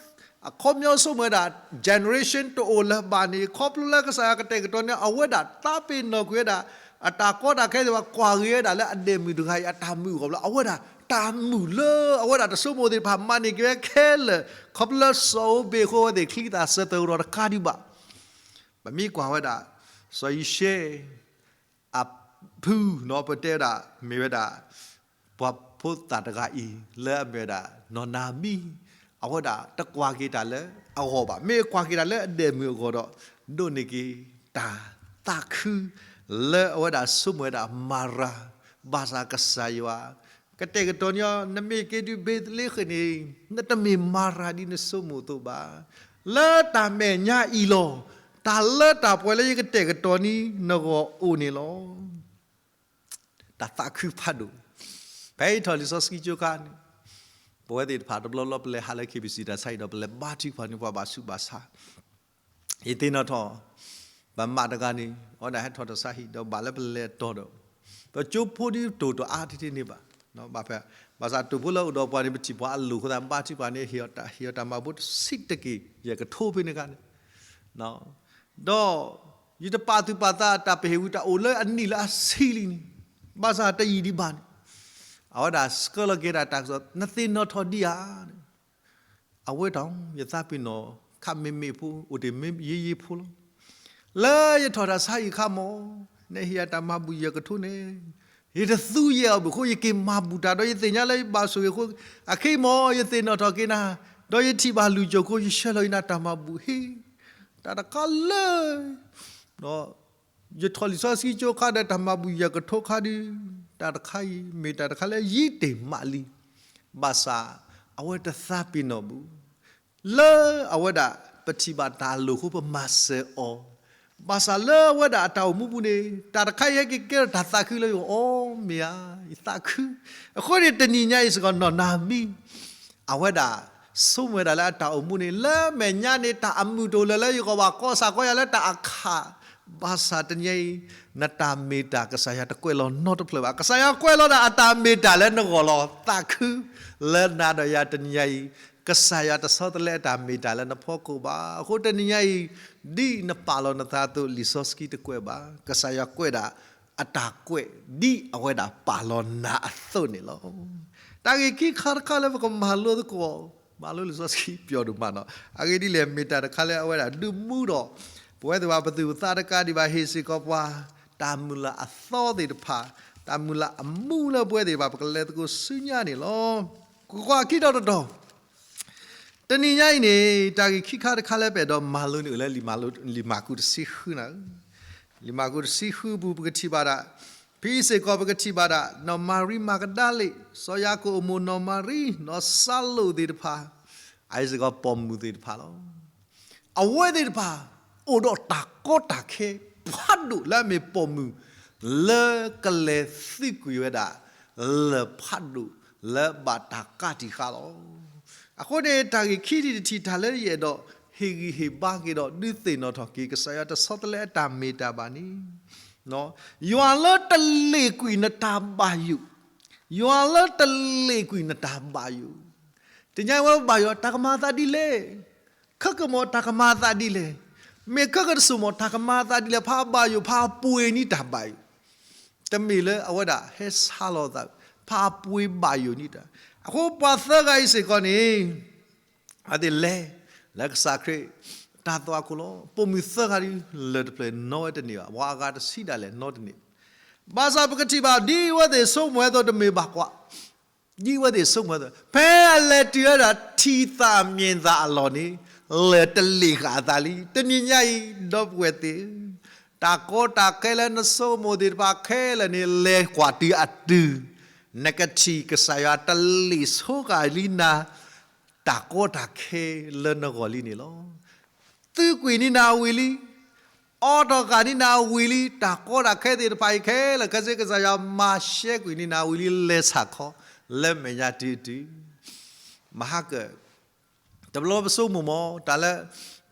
အခီပညီဆိကမိၣ်ဝဲဒၣ် generation တအိၣ်လၢၤဘၣ်န့ၣ် ခီဖျိလၢကစၢ်ယွၤကတဲာ်ကတီၤန့ၣ် အဝဲဒၣ်သးပ့ၤနီၣ်ကွံာ်ဝဲဒၣ် အတၢ်ကီတၢ်ခဲသ့ၣ်တဖၣ် ကွၢ်ဂ့ၤဝဲဒၣ်လၢအဒဲးမုၣ်တဂၤအံၤ အတၢ်မုာ်အဂီၢ်ဘျီ အဝဲဒၣ်တၢ်မုာ်လၢအဝဲဒၣ်တဆိကမိၣ်သ့ၣ်တဖၣ် မၤန့ၢ်က့ၤဝဲခဲလၢာ် ခီဖျိလၢစီၤဧိၤဘ့းအဃိ အဝဲသ့ၣ်ချံသၣ်စၢၤသရၣ်တကးဒံးဘၣ် ပမ့ၢ်ကွၢ်ဝဲဒၣ် စီၤယံၤၡဲ အဖုနီၤ ပတဲဝဲဒၣ် မ့ၢ်ဝဲဒၣ် ပှၤဖိသၣ်တဂၤအံၤ လၢအမ့ၢ်ဝဲဒၣ် နီၢ်နၤမံၤ အဝဲဒၣ်တကွၢ်က့ၤတၢ်လၢအဂီၢ်ဘၣ်. မ့ၢ်ကွၢ်က့ၤတၢ်လၢအဒဲးမုၣ်အဂီၢ်ဒီး ဒိးန့ၢ်က့ၤတၢ်သးခု လၢအဝဲဒၣ်ဆိကမိၣ်ဝဲဒၣ်မၤရၤ ဘၣ်ဆၣ်ကစၢ်ယွၤ ကတဲာ်ကတီၤန့ၢ်အီၤ နမ့ၢ်က့ၤတုၤဘ့းလ့ဟ့မ်န့ၣ် နတမ့ၢ်မၤရၤဒ်နဆိကမိၣ်အသိးဘၣ်. လၢတၢ်မဲာ်ညါအံၤလီၤ. တၢ်လၢတၢ်ပှဲၤလၢယကတဲာ်ကတီၤန့ၢ်နဂီၢ်အိၣ်န့ၣ်လီၤ. တၢ်သးခုဖးဒိၣ်. ဖဲယထီၣ်လံာ်စီဆှံကၠိခါန့ၣ် ပဝဲသ့ၣ်တဖၣ်တဘျီဘျီပလဲၤဟးလၢ ခ့ၣ်ဘံၣ်စံၣ် တၢ်ဆါဟံၣ်ဒီး ပလဲၤဘါထုကဖၣ်န့ၢ်ပှၤဘၣ်ဆူးဘၣ်ဆါ ယသ့ၣ်နီၣ်ထီၣ် ပမးတဂၤန့ၣ် အဝဲဒၣ်ဟဲထီၣ်တၢ်ဆါဟံၣ်ဒီးဘၣ်လၢပလဲၤတီၤဒီး ပကၠိဖိဒ်တိၢ်တအါတထံၣ်န့ၣ်ဘၣ်. ဘၣ်ဖဲ ဘၣ်ဆၣ်တိၢ်ဖိလၢအိၣ်ဒီးပှၤန့ၣ် ပထံၣ်ပှၤအလိၣ်အဃိသတး ဘါထုကဖၣ်န့ၣ် ဟ့ၣ်အီၤတၢ်မၤဘူၣ်တဆံးတက့ၢ် ယကထိဖဲန့ၣ်အခါန့ၣ် ဒီး ယတပာ်သူၣ်ပာ်သးတၢ်ပဟ့ၣ်ဝံၤ တၢ်အိၣ်လၢအနံၣ်လၢအဆံလံန့ၣ် ဘၣ်ဆၣ်တယံာ်ဒံးဘၣ်န့ၣ် အဝဲဒၣ်ဆှၢလီၤက့ၤဒၣ်တၢ်ကစီၣ် နသ့ၣ်နီၣ်ထီၣ်ဒံးဧါ အဝဲတၢ် ယသးပ့ၤနီၣ် ခးမ့ၢ်မ့ၢ်ဖိ အိၣ်တ့ၢ်မ့ၢ်ယ့ယ့ဖိလီၤ. လၢယထီၣ်တၢ်ဆါဟံၣ်အခါမး နဟ့ၣ်ယၤတၢ်မၤဘူၣ်ယကထိန့ၣ် ယတသူယဲၢ်အီၤဘၣ်အဃိ ယက့ၤမၤဘူၣ်တၢ်ဒီးယသ့ၣ်ညါလၢယဘၣ်ဆိၣ်ဂ့ၤအဃိ အခဲအံၤမး ယသ့ၣ်နီၣ်ထီၣ်က့ၤနၤ ဒီးယထံၣ်ဘၣ်လုၢ်ကၠိၢ်အဃိ ယဆှၢလီၤက့ၤနၤတၢ်မၤဘူၣ်ဟ့ၣ် တၢ်တခါလၢ ယထီၣ်လံာ်စီဆှံကၠိခါဒီး တၢ်မၤဘူၣ်ယကထိခါဒီး တၢ်တခါအံၤ မ့ၢ်တၢ်တခါလၢယံာ်တ့ၢ်မးလံ. ဘၣ်ဆၣ် အဝဲတသးပ့ၤနီၣ်ဘူး လၢအဝဲဒၣ် ပထံၣ်ဘၣ်တၢ်လိၣ်အဃိ ပမၤစၢၤအီၤ ဘၣ်ဆၣ်လၢအဝဲဒၣ်အတၢ်အိၣ်မူပူၤန့ၣ် တၢ်တခါအံၤဟဲက့ၤကဲထီၣ်တၢ်သးခုလၢယဂီၢ် အိၣ်မ့ၢ်ဧါ ယသးခု အဃိန့ၣ် တနံၤညါအံၤစ့ၢ်ကီး နီၢ်နၤမံၤ အဝဲဒၣ် ဆိကမိၣ်ဝဲဒၣ်လၢအတၢ်အိၣ်မူန့ၣ် လၢမဲာ်ညါန့ၣ် တၢ်အမုာ်တအိၣ်လၢၤလၢယဂီၢ်ဘၣ် ကီၢ်ဆၣ်ကီၢ်ယၤလၢတၢ်အခး ဘၣ်ဆၣ်တနံၤညါအံၤ နတၢ်မ့ၢ်တၢ် ကစၢ်ယွၤတကွဲးလီၤနီတဖျၢၣ်ဘၣ်. ကစၢ်ယွၤကွဲးလီၤဒၣ်အတၢ်မ့ၢ်တၢ်လၢနဂီၢ်လီၤ. သးခု လၢနၤဒီးယၤတနံၤညါအံၤ ကစၢ်ယွၤတဆီတလဲအတၢ်မ့ၢ်တၢ်လၢနဖီခိၣ်ဘၣ်. အဃိတနံၤညါအံၤ ဒ်နပာ်လီၤနသးအသိး လံာ်စီဆှံတကွဲးဘၣ်. ကစၢ်ယွၤကွဲးဒၣ် အတၢ်ကွဲး ဒ်အဝဲဒၣ်ပာ်လီၤနၤအသိးန့ၣ်လီၤ. တၢ်ဂ့ၢ်ခံခါတခါလၢပကမၤလိသကိး မၤလိလံာ်စီဆှံပျီဒိၣ်မးနီၤ. အဂ့ၢ်ဒ်လဲၣ် မ့ၢ်တၢ်တခါလၢအဝဲဒၣ်ဒုးမူဒီး ပဝဲသ့ၣ်တဖၣ်ပသူၣ်ပသးတကးဒံးဘၣ် ဟ့ၣ်စ့ၢ်ကီးပှၤ တၢ်မုၢ်လၢ်အသီသ့ၣ်တဖၣ် တၢ်မုၢ်လၢ်အမူလၢပဝဲသ့ၣ်တဖၣ် ပကလဲၤသကိးဆူညါန့ၣ်လီၤ. ကွၢ်ကွၢ် ခံတီၤတတီၤ တနံၤညါအံၤန့ၣ် တၢ်ဂ့ၢ်ခံခါတခါလၢပအဲၣ်ဒိးမၤလိန့ၣ်အိၣ်လၢ လံာ်မၤကူးတဆံဃုနၤ, လံာ်မၤကူးတဆံဃုပူၤ ပကထံၣ်ဘၣ်ဒၣ်, ဖဲအံၤစ့ၢ်ကီးပကထံၣ်ဘၣ်ဒၣ် နီၢ်မၤရံမၤကဒၤလ့း, စီၤယၤကိာ်အမိၢ်နီၢ်မၤရံ, နီၢ်စၤလိာ်သ့ၣ်တဖၣ်, အအံၤစ့ၢ်ကီးပိာ်မုၣ်သ့ၣ်တဖၣ်လီၤ. အဝဲသ့ၣ်တဖၣ် အိၣ်ဒီးတၢ်ကီတၢ်ခဲဖးဒိၣ်လၢအမ့ၢ်ပိာ်မုၣ် လၢကလဲၤသံကွံာ်ဝဲဒၣ် လၢၢ်ဖးဒိၣ်လၢဘၣ်တၢ်ကးတံာ်ဃာ်လီၤ. အဃိန့ၣ် တၢ်ဂ့ၢ်ခံထံၣ်တထံၣ်တၢ်လၢယအဲၣ်ဒိးဟ့ၣ်ဂံၢ်ဟ့ၣ်ဘါက့ၤဒီး ဒုးသ့ၣ်နီၣ်ထီၣ်က့ၤ ကစၢ်ယွၤတဆီတလဲအတၢ်မ့ၢ်တၢ်ဘၣ်န့ၣ်, ယွၤလၢတလ့ၣ်ကွံာ်နတၢ်ဘၣ်ယိၣ်, ယွၤလၢတလ့ၣ်ကွံာ်နတၢ်ဘၣ်ယိၣ်, တနံၤညါဝဲဘၣ်ယိၣ် တၢ်ကမၤအသးဒ်လဲၣ်, ခဲကမီၤတၢ်ကမၤအသးဒ်လဲၣ်, မ့ၢ်ခဲကတစိၢ်မီၤ တၢ်ကမၤအသးဒ်လဲၣ်, ဖးဘၣ်ယိၣ် ဖးပှ့ၤန့ၢ်တၢ်ဘၣ်ယိၣ်, တမ့ၢ်လၢအဝဲဒၣ်ဟဲဆါလီၤသး, ဖးပှ့ၤဘၣ်ယိၣ်န့ၢ်တၢ်, အဃိပှၤသၢဂၤအံၤစ့ၢ်ကီးန့ၣ် အဝဲသ့ၣ်လဲၤ လၢကစၢ်ခရံာ် တၢ်သွၣ်ခိၣ်လီၤ. ပိာ်မုၣ်သၢဂၤဒ် လၢၢ်တဖျၢၣ်နီၣ်ဝဲတန့ၢ်ဘၣ်, ပှၤအဂၤတဆံဒၣ်လဲာ်နီၣ်တန့ၢ်ဘၣ်. ဘၣ်ဆၣ်ပကထံၣ်ဘၣ် ဒ်အဝဲသ့ၣ်ဆိကမိၣ်ဝဲအသိးတမ့ၢ်ဘၣ်ကွၢ်, ဒ်အဝဲသ့ၣ်ဆိကမိၣ်ဝဲအသိး ဖဲအလဲၤတုၤဝဲဒၣ်ထံၣ်သးမံသးအလီၢ်န့ၣ် လၢၢ်တလ့ၣ်ဃာ်အသးလံ. တနံၤညါအံၤ ဒီပုၢ်ဝဲၢ်သ့ၣ်ဧၢ, တၢ်ကီတၢ်ခဲလၢနဆိကမိၣ်သ့ၣ်တဖၣ်ခဲလၢာ်န့ၣ် လဲၤကွၢ်တုၤအတုၤ နကထံၣ်ကစၢ်ယွၤတလ့ၣ်ဆိဃာ်လံနၤ တၢ်ကီတၢ်ခဲလၢနဂီၢ်လံန့ၣ်လီၤ. သံကွံာ်န့ၢ်နၤဝံၤလံ, အိးထီၣ်ဃာ်န့ၢ်နၤဝံၤလံ, တၢ်ကီတၢ်ခဲသ့ၣ်တဖၣ်အံၤခဲလၢာ် ခဲစ့ကစၢ်ယွၤမၤရှဲကွံာ်န့ၢ်နၤဝံၤလံ လဲၤဆၣ်ခီ လၢမဲာ်ညါတုၤတုၤ မဟါကၢၣ် တဘျီပဆိကမိၣ်မး တၢ်လၢ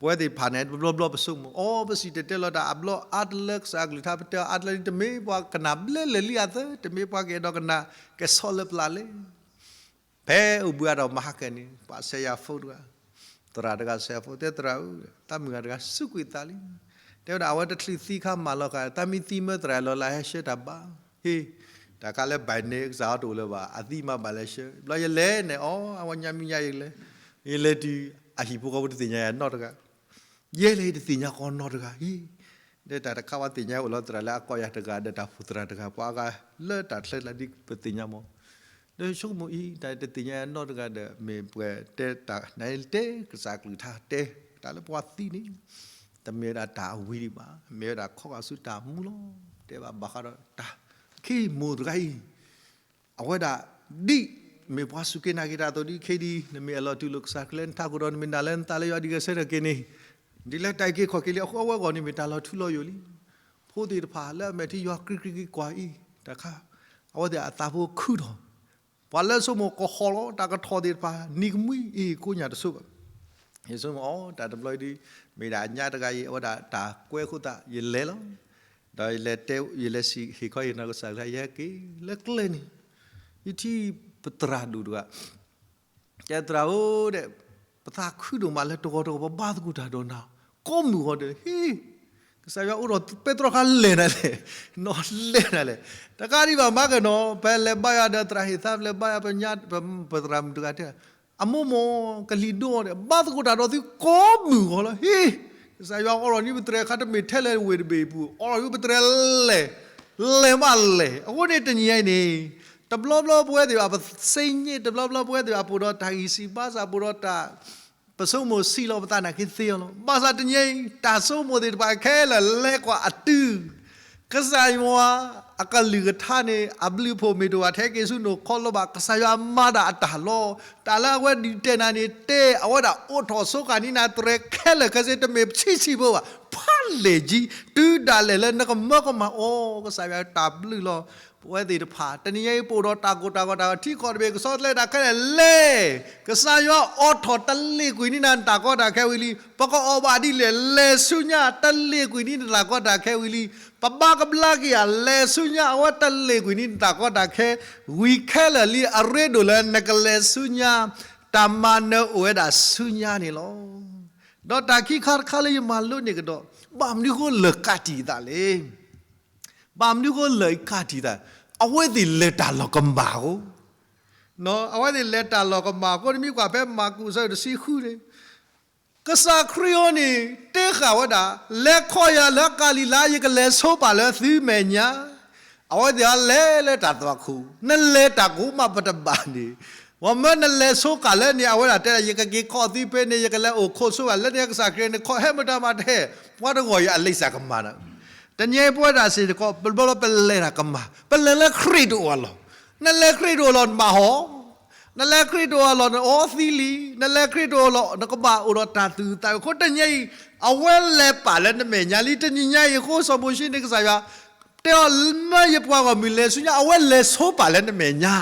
ပဝဲသ့ၣ်တဖၣ်န့ၣ် တဘျီဘျီပဆိကမိၣ် အိ ပစံၣ်တဲၤတဲလီၤတၢ်အဘျီအါတလၢကစၢ်အကလုၢ်ကထါ ပတဲအါတလၢလံ တမ့ၢ်ပှၤကနၣ်ဘျဲလဲၤလံအသၢ တမ့ၢ်ပှၤကအဲၣ်ဒိးကနၣ်ကဲဆီလၢပျၢ်လဲၣ်. ဖဲအိၣ်ဘှံးအါထီၣ်မဟါကၢၣ်န့ၣ် ပှၤဆဲးယၤဖိတဂၤ, သရၣ်တဂၤဆဲးယၤဖိ တဲသရၣ်ဧၢ, သးမုၢ်ဂၤတဂၤစူးကွံာ်သးလံ. တဲဝဲဒၣ် အဝဲတချုးသံခါမၢ်လီၤဃာ် သးမ့ၢ်သံမၢသရၣ်လီၤ လၢဟဲဆှၢတၢ်ဘါ, ဟ့ၣ်, တၢ်ခါလၢဘၣ်န့ၣ် ကစၢ်အီၤတအိၣ်လၢၤဘၣ် အသံမးဘၣ်လဲၤဆှၢ ဘျီယလဲၤန့ၣ် အိ အဝဲညါမံညါအံၤလဲၤ, ယလဲၤတုၤ အဟံၣ်ဖိဃီဖိတသ့ၣ်ညါယၤနီတဂၤ ယဲလဲၣ်တသ့ၣ်ညါဃီနီတဂၤ ဟ့ၣ်, ဒီးတၢ်တခါဝဲသ့ၣ်ညါအိၣ်လီၤသရၣ်လၢအကိးယၤတဂၤဒီးတၢ်ဖှူသရၣ်တဂၤ ပှၤအါဂၤလၢတၢ်ချၢလၢဒ်ပသ့ၣ်ညါမး, ဒီးဆိကမိၣ်အံၤ တၢ်တသ့ၣ်ညါယၤနီတဂၤဒီး မ့ၢ်ပှၤတဲတၢ်နၤတဲကစၢ်ကလုၢ်ကထါတဲ တၢ်လၢပှၤသံန့ၣ် တမ့ၢ်ဝဲဒၣ်တၢ်အဝံၤဒံးဘၣ် မ့ၢ်ဝဲဒၣ်ခီဂာ်ဆူတၢ်မူလီၤ. တဲဘၣ်ဘၣ်ဃးဒီးတၢ် ခ့မိၢ်တဂၤအံၤ အဝဲဒၣ် ဒ်မ့ၢ်ပှၤစူၢ်က့ၤနာ်က့ၤတၢ်အသိးဒ်ခ့ဒံး နမ့ၢ်အဲၣ်လီၤတူၢ်လိာ်ကစၢ်ခရံာ်လၢနထးခိၣ်ဒီး နမ့ၢ်နာ်လၢနသးလၢယွၤဒ်ဂဲၤဆၢထၢၣ်က့ၤန့ၣ် ဒ်လဲၣ်တၢ်အုၣ်က့ၤခီၣ်က့ၤလံ အဃိအဝဲအဂီၢ်န့ၣ်မ့ၢ်တၢ်လီၤထူလီၤယိာ်လံ. ဖိသ့ၣ်တဖၣ်လၢအမဲာ်ထံယွၤကြံးကြံးက့ၤကွၢ်အံၤ တၢ်ခါ အဝဲသ့ၣ်အသးဖိခုၣ်ထီၣ် ပှၤလၢဆိကမိၣ်ကဟီၣ်လီၤ တၢ်ကထီၣ်သ့ၣ်တဖၣ် နံၤကမှံအံၤ ကိးညၣ်တဆိဘၣ်. ယဆိကမိၣ်အီၤ တၢ်တဘျီအံၤဒ် မ့ၢ်ဒၣ်အညါတဂၤအံၤ အဝဲဒၣ်တၢ်ကွဲအဃိသတး ယလဲၤလီၤ. ဒီးယလဲၤတဲ ယလဲၤစံးဟ့ၣ်ခီဟ့ၣ်နီၤကစၢ်ခရံာ် ယဟဲက့ၤလၢကျဲန့ၣ် ယထံၣ်ပသရၣ်ဒိၣ်တဂၤ တဲသရၣ်ဧၢ ဒီး ပသးခုဒိၣ်မးလၢတဂီၤတဂီၤ ပဘါသကိးတၢ်ဒီးနၤ ကိးမုၢ်ဂီၤဒီး ဟ့ၣ် ကစၢ်ယွၤအိၣ်ဒီးပဲတြီခါလဲၣ်နၤလဲၣ်, နီၢ်လဲၣ်နၤလဲၣ်. တကးဒံးဘၣ်မၤကနီၤ ပလဲၤဘါယွၤဒီးသရၣ်ဟ့ၣ်သါ ပလဲၤဘါယွၤပညါ ပသရၣ်မုၣ်တဂၤတဲ အမိၢ်မိၢ် ကလံၤဒိဒီး ဘါသကိးတၢ်ဒီးသုကိးမုၢ်ဂီၤလီၤ ဟ့ၣ် ကစၢ်ယွၤအိးထီၣ်န့ၢ်ပတြဲၤခါတမ့ၢ်ထဲလဲၣ်ဝ့ၢ်တဘ့ၣ်အပူၤ အိးထီၣ်န့ၢ်ပတြဲၤလဲၣ် လဲၤဘၣ်လဲၣ်. အဃိန့ၣ်တနံၤအံၤန့ၣ် တဘျီဘျီပဝဲသ့ၣ်ဘၣ်ပသ့ၣ်ညါ တဘျီဘျီပဝဲသ့ၣ်ဘၣ်ပအိၣ်ဒီးတၢ်ဂံၢ်စၢ်ဘါစၢ် ပအိၣ်ဒီးတၢ် ပဆိကမိၣ်စံးလီၤပသးနာ်က့သ့အီၤလီၤ. ဘၣ်ဆၣ်တနံၤအံၤ တၢ်ဆိကမိၣ်သ့ၣ်တဖၣ်ခဲလၢာ်လဲၤကွၢ်အတုၤ ကစၢ်ယွၤအကလုၢ်ကထါန့ၣ် အဘျုးအဖှိၣ်မ့ၢ်တအိၣ်ဘၣ် ထဲက့ၤဆူနိၣ်ခီလီၤဘၣ် ကစၢ်ယွၤမၤဒၣ်အတၢ်လီၤ. တၢ်လၢအဝဲဒုးတဲနၤန့ၣ် တဲအဝဲဒၣ်အိးထီၣ်ဆိဃာ်န့ၢ်နၤတြဲၤခဲလၢာ်ခဲဆ့ တမ့ၢ်ဆံးဆံးဖိဘၣ် ဖးလဲၢ်ကံ တုၤဒၣ်လဲာ်လၢနကမၢကမၣ်အီၤ ကစၢ်ယွၤတၢ်ဘျုးလီၤ. ပဝဲသ့ၣ်တဖၣ် တနံၤညါအံၤ ပအိၣ်ဒီးတၢ်ကိၢ်တၢ်ဂီၤတၢ်ထံကီၢ်တဘ့ၣ် ကဆီတလဲတၢ်ခဲလၢာ်လဲၣ် ကစၢ်ယွၤအိးထီၣ်တလ့ၣ်ကွံာ်န့ၢ်နၤတၢ်ကီတၢ်ခဲဝံၤလံ. ပကအီၣ်ဘၣ်ဒ်လဲၣ် လဲၤဆူညါ တလ့ၣ်ကွံာ်န့ၢ်နတၢ်ကီတၢ်ခဲဝံၤလံ. ပဘါကဘျါက့ၤယၤ လဲၤဆူညါ အဝဲတလ့ၣ်ကွံာ်န့ၢ်နတၢ်ကီတၢ်ခဲဝံၤခဲလၢာ်လံ. အရ့ဒိၣ်လၢနကလဲၤဆူညါ တၢ်မၤနၢၤအိၣ်ဝဲဒၣ်ဆူညါန့ၣ်လီၤ. ဒီးတၢ်ခံခါတခါလၢယမၤလိန့ၢ်ကဒီး ဘၣ်မနုၤဃိလၢၢ်ကးတံာ်သးလဲၣ် ဘၣ်မနုၤဃိလၢၢ်အံၤကးတံာ်သး, အဝဲသ့ၣ်လဲၤတၢ်လီၤကမၣ်အဃိ, အဝဲသ့ၣ်လဲၤတၢ်လီၤကမၣ်အဃိ နမ့ၢ်ကွၢ်ဖဲမၢ်ကူးအဆၢဒိၣ်တဆံဃုန့ၣ်, ကစၢ်ခရံာ်အံၤန့ၣ် တဲဃာ်ဝဲဒၣ်, လဲၤခီယၤလၢကၤလံၤလါ ယကလဲၤဆိပာ်လၢသုမဲာ်ညါ, အဝဲသ့ၣ်အလဲၤလၢတၢ်သွၣ်ခိၣ်, နလဲၤတၢ်ကိးမးပတဘၣ်န့ၣ် ပှၤမၢနလဲၤဆိကၤလၢန့ၣ် အဝဲဒၣ်တဲဒၣ် ယကက့ၤခီၣ်သံဖဲန့ၣ် ယကလဲၤအိၣ်ခိးဆိကၤလၢန့ၣ် ကစၢ်ခရံာ်န့ၣ် ခီၣ်ဟဲမတၤမးတဟဲ, ပှၤတဂီၤအံၤအလံာ်စၢ်ကမၣ်ဒီး, တနံၤအံၤပဝဲဒၣ်စ့ၢ်ကီး ပဘျီလၢပလဲၤတၢ်ကမၣ် ပလဲၤလၢခရံာ်တအိၣ်အလီၢ်, နလဲၤခရံာ်တအိၣ်လီၢ်နဘၣ်ဟီၣ်, နလဲၤခရံာ်တအိၣ်လီၢ်နအီသံလံ, နလဲၤခရံာ်တအိၣ်လီၢ် နကဘၣ်အိၣ်ဒီးတၢ်သူၣ်သးဝံၤ အဃိတနံၤအံၤ အဝဲလဲၤပာ်လၢနမဲာ်ညါလံ တနံၤညါအံၤအဃိ စီၤမိၤၡ့န့ၣ်ကစၢ်ယွၤ တဲအီၤ မၢယပှၤဂီၢ်မုၢ်လဲၤဆူညါ အဝဲလဲၤဆိပာ်လၢနမဲာ်ညါ,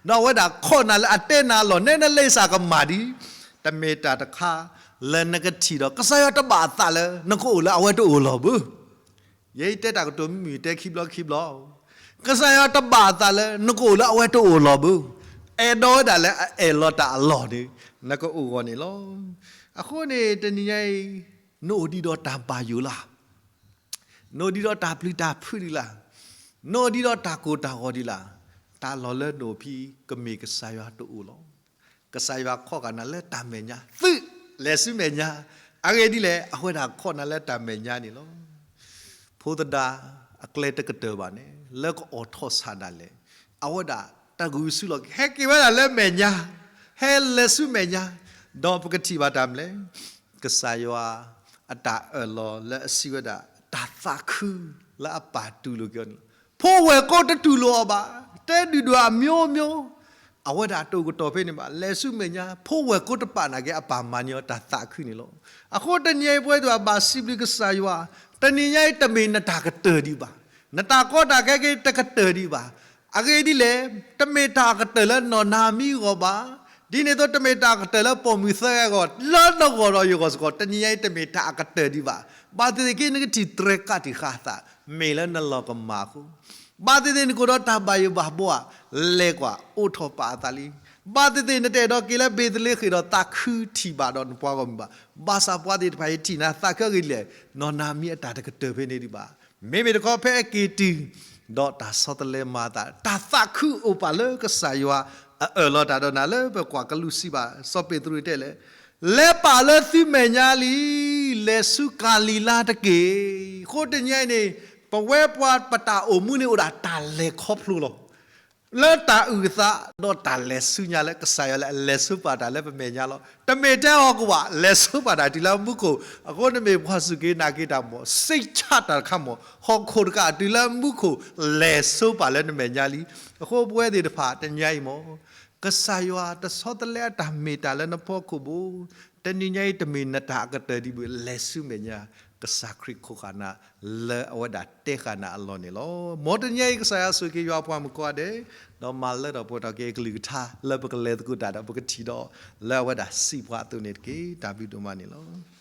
ဒီးအဝဲဒၣ်ခီၣ်နၤလၢအတဲနၤအလီၢ် နဲနလံာ်စၢ်ကမၣ်ဒံး, တမ့ၢ်တၢ်တခါလၢနကထံၣ်ဒီး ကစၢ်ယွၤတဘၣ်အသးလၢ နကအိၣ်လၢအဝဲတအိၣ်လီၢ်ဘၣ်. ယဲအံၤတဲတၢ်ကတိၤမုာ်မုာ် ယတဲခံဘျီခံဘျီ, ကစၢ်ယွၤတဘၣ်အသးလၢ နကအိၣ်လၢအဝဲတအိၣ်လီၢ်ဘၣ်, အဲၣ်ဒိးဝဲဒၣ်လၢအအဲၣ်လီၤတၢ်အလီၢ်န့ၣ် နကအိၣ်ဂီၢ်န့ၣ်လီၤ. အဃိန့ၣ် တနံၤညါအံၤ နအိၣ်ဒံးဒီးတၢ်ဘၣ်ယိၣ်လၢ် နအိၣ်ဒံးဒီးတၢ်ပျံၤတၢ်ဖုးဒံးလၢ်, နအိၣ်ဒံးဒီးတၢ်ကိၢ်တၢ်ဂီၤဒံးလၢ်, တၢ်လီၢ်လၢနအိၣ်ဖဲ ကမ့ၢ်ကစၢ်ယွၤတအိၣ်လီၤ. ကစၢ်ယွၤခီၣ်ဃာ်နၤလၢတၢ်မဲာ်ညါ, သုးလဲၤဆူမဲာ်ညါ, အဂ့ၢ်ဒ်လဲၣ် အဝဲဒၣ်ခီၣ်နၤလၢတၢ်မဲာ်ညါန့ၣ်လီၤ. ဖိသဒါအကျဲတကတၢၢ်ဘၣ်န့ၣ် လၢကအိးထီၣ်ဆၣ်ဒၣ်လဲာ်, အဝဲဒၣ်တဂုာ်ဆူၣ်လီၤက့ၤ ဟဲက့ၤဝဲဒၣ်လၢမဲာ်ညါ, ဟဲလဲၤဆူမဲာ်ညါ, ဒီးပကထံၣ်ဘၣ်တၢ်မနုၤလဲၣ်, ကစၢ်ယွၤအတၢ်အၢၣ်လီၤလၢအစံးဝဲဒၣ် တၢ်သးခုလၢအပၢ်တူၢ်လိာ်က့ၤအီၤန့ၣ်လီၤ. ဖိဝဲၢ်ကိတတူၢ်လိာ်အီၤဘၣ်, တဲဒုၣ်ဒွဲၣ်အမျိုးမျိုး, အဝဲဒၣ်တအိၣ်ကတီၢ်ဖဲန့ၣ်ဘၣ်, လဲၤဆူမဲာ်ညါ ဖိဝဲၢ်ကိတပာ်နာ်က့ၤအပၢ်မၤန့ၢ်အီၤတၢ်သးခုန့ၣ်လီၤ. အဃိတနံၤအံၤပဝဲသ့ၣ်ဘၣ်စံးဘျုးကစၢ်ယွၤ, တနံၤညါအံၤတမ့ၢ်နတၢ်ကတၢၢ်ဒံးဘၣ်, နတၢ်ကီတၢ်ခဲက့ၤတကတၢၢ်ဒံးဘၣ်. အဂ့ၢ်ဒ်လဲၣ်, တမ့ၢ်တၢ်ကတၢၢ်လၢနီၢ်နၤမံအဂီၢ်ဘၣ်, ဒ်န့ၣ်အသိးတမ့ၢ်တၢ်ကတၢၢ်လၢပိာ်မုၣ်သၢဂၤအဂီၢ်, လၢနဂီၢ်ဒီးယဂီၢ်စ့ၢ်ကီး တနံၤညါအံၤတမ့ၢ်တၢ်အကတၢၢ်ဒံးဘၣ်. ဘၣ်သ့ၣ်သ့ၣ်က့ၤနကထံၣ်တြဲၤကးတံာ်ဃာ်အသး, မ့ၢ်လၢနလီၤကမၣ်အဃိ ဘၣ်သ့ၣ်သ့ၣ်နကအိၣ်ဒီးတၢ်ဘၣ်ယိၣ်ဘၣ်ဘှီဧါ, လဲၤကွၢ်အိးထီၣ်ပာ်အသးလံ. ဘၣ်သ့ၣ်သ့ၣ်နတအဲၣ်ဒိးက့ၤလၢဘ့းသလ့ဃ့ၣ်ဒီးသးခုထံၣ်ဘၣ်ဒီးနပှၤဂီၢ်မုၢ်ဘၣ်. ဘၣ်ဆၣ်ပှၤသ့ၣ်တဖၣ်အံၤထံၣ်နၤသးခုအဂ့ၢ်ဒ်လဲၣ်, နီၢ်နၤမံအတၢ်တကတၢၢ်ဖဲန့ၣ်ဒံးဘၣ်. မ့မ့ၢ်တခီဖဲအက့ၤတုၤ ဒီးတၢ်ဆီတလဲမၤအသး, တၢ်သးခုအိၣ်ပာ်လၢကစၢ်ယွၤအအၢၣ်လီၤတၢ်ဒီးနၤလၢပကွၢ်ကလူးစံးဘၣ် စီၤပ့းတရူးတဲလဲၣ် လဲၤပာ်လၢသုမဲာ်ညါလံ, လဲၤဆူကၤလံၤလါတက့ၢ်. အဃိတနံၤအံၤန့ၣ် ပဝဲပှၤပတၢ်အိၣ်မူန့ၣ်အိၣ်ဒၣ်တၢ်လဲၤခီဖျိလီၤ. လၢတၢ်အုၣ်အသး ဒီးတၢ်လဲၤဆူညါလၢကစၢ်ယွၤလၢအလဲၤဆိပာ်တၢ်လၢပမဲာ်ညါလီၤ. တမ့ၢ်ထဲဟီၣ်ခိၣ်ဘၣ်, လဲၤဆိပာ်တၢ်တုၤလၢမူခိၣ်, အဃိန့ၣ်မ့ၢ်ပှၤစူၢ်က့ၤနာ်က့ၤတၢ်မး, စိတ်ချတၢ်တခါမး, ဟီၣ်ခိၣ်တကးတုၤလၢမူခိၣ်, လဲၤဆိပာ်လၢနမဲာ်ညါလံ. အဃိပဝဲသ့ၣ်တဖၣ်တနံၤအံၤမး ကစၢ်ယွၤတဆီတလဲအတၢ်မ့ၢ်တၢ်လၢနဖီခိၣ်ဘၣ်, တနံၤညါအံၤတမ့ၢ်နတၢ်အကတၢၢ်ဒံးဘၣ်, လဲၤဆူမဲာ်ညါ, ကစၢ်ခရံာ်ခိးဃာ်နၤ လၢအဝဲဒၣ်တဲဃာ်နၤအလီၢ်န့ၣ်လီၤ. မ်တနံၤအံၤကစၢ်ယွၤဆိၣ်ဂ့ၤက့ၤယွၤပှၤမုၣ်ကိးဂၤဒဲး, ဒီးမၤလၢထီၣ်ပှဲၤထီၣ်က့ၤအကလုၢ်ကထါ လၢပကလဲၤသကိးတၢ်ဒီးပကထံၣ်ဒီး လၢအဝဲဒၣ်စံးပှၤအသိးန့ၣ်တက့ၢ်. တၢ်ဘျုးဒိၣ်မးန့ၣ်လီၤ.